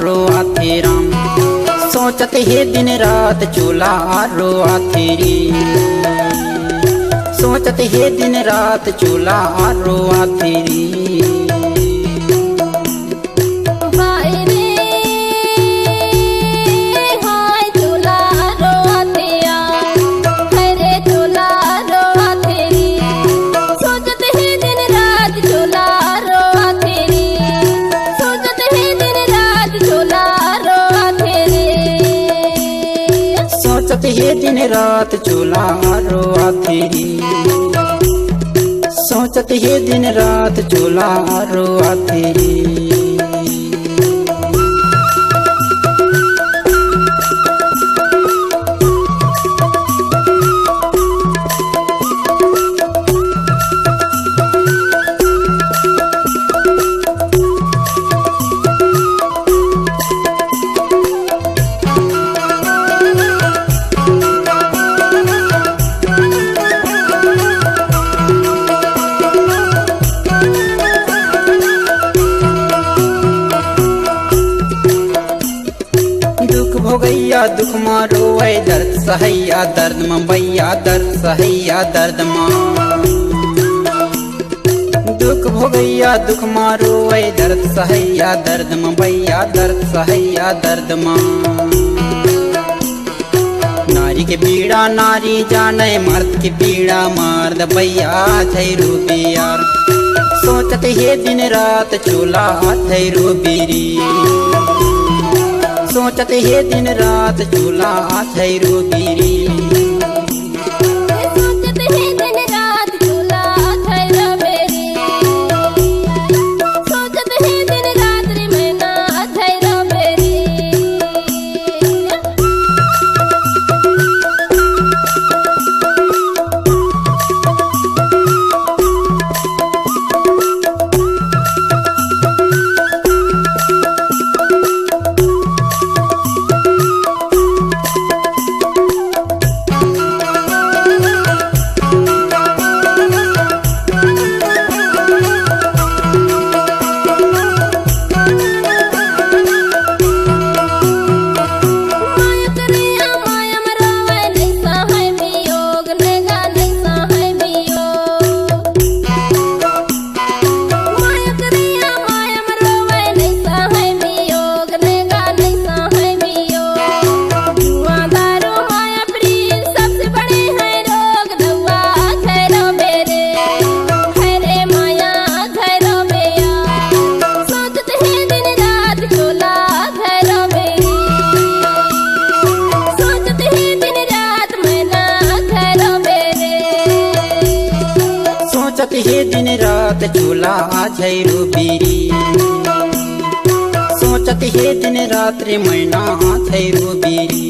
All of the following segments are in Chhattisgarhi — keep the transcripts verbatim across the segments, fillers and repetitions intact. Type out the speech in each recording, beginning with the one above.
रोआथे राम। सोचत हे दिन रात चोला रोआथे रे। सोचत हे दिन रात चोला रोआथे रे। हाय रे, हाय चोला रोआथे आ, हाय रे चोला रोआथे रे। सोचत हे दिन रात चोला रोआथे रे। सोचत हे दिन रात चोला रोआथे रे। सोचत हे दिन रात चोला रोआथे रे। सोचत हे दिन रात चोला रोआथे रे। दुख भोगैया दुख मा रोवै, दर्द सहैया दर्द मा भैया, दर्द सहैया दर्द मा। दुख भोगैया दुख मा रोवै, दर्द सहैया दर्द मा भैया, दर्द सहैया दर्द मा। नारी के पीड़ा नारी जानै, मर्द के पीड़ा मर्द भैया, छै रूबी यार। सोचत हे दिन रात चोला छै रूबी रे। सोचत हे दिन रात चोला छै रूबी रे। सोचत हे दिन रात चोला छै रूबी रे। सोचत हे दिन रात रे मैना छै रूबी रे। सोचत हे दिन रात चोला छै रूबी रे। सोचत हे दिन रात रे मैना छै रूबी रे।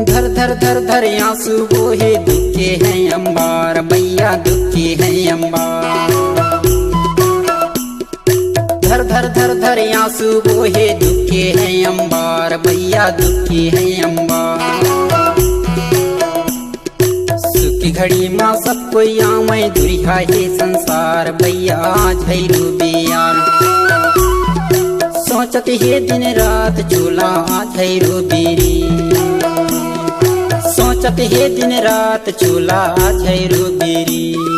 धर धर धर धर आंसू बोहे, दुख के हे अंबार भैया, दुख के हे अंबार। धर धर धर धर आंसू बोहे, दुख के हे अंबार भैया, दुख के हे अंबार। सुख की घड़ी मा सब कोई आवै, दुरिहा हे संसार भैया, छै रूबी यार। सोचत हे दिन रात चोला छै रूबी रे। सोचत हे दिन रात चोला छै रूबी रे।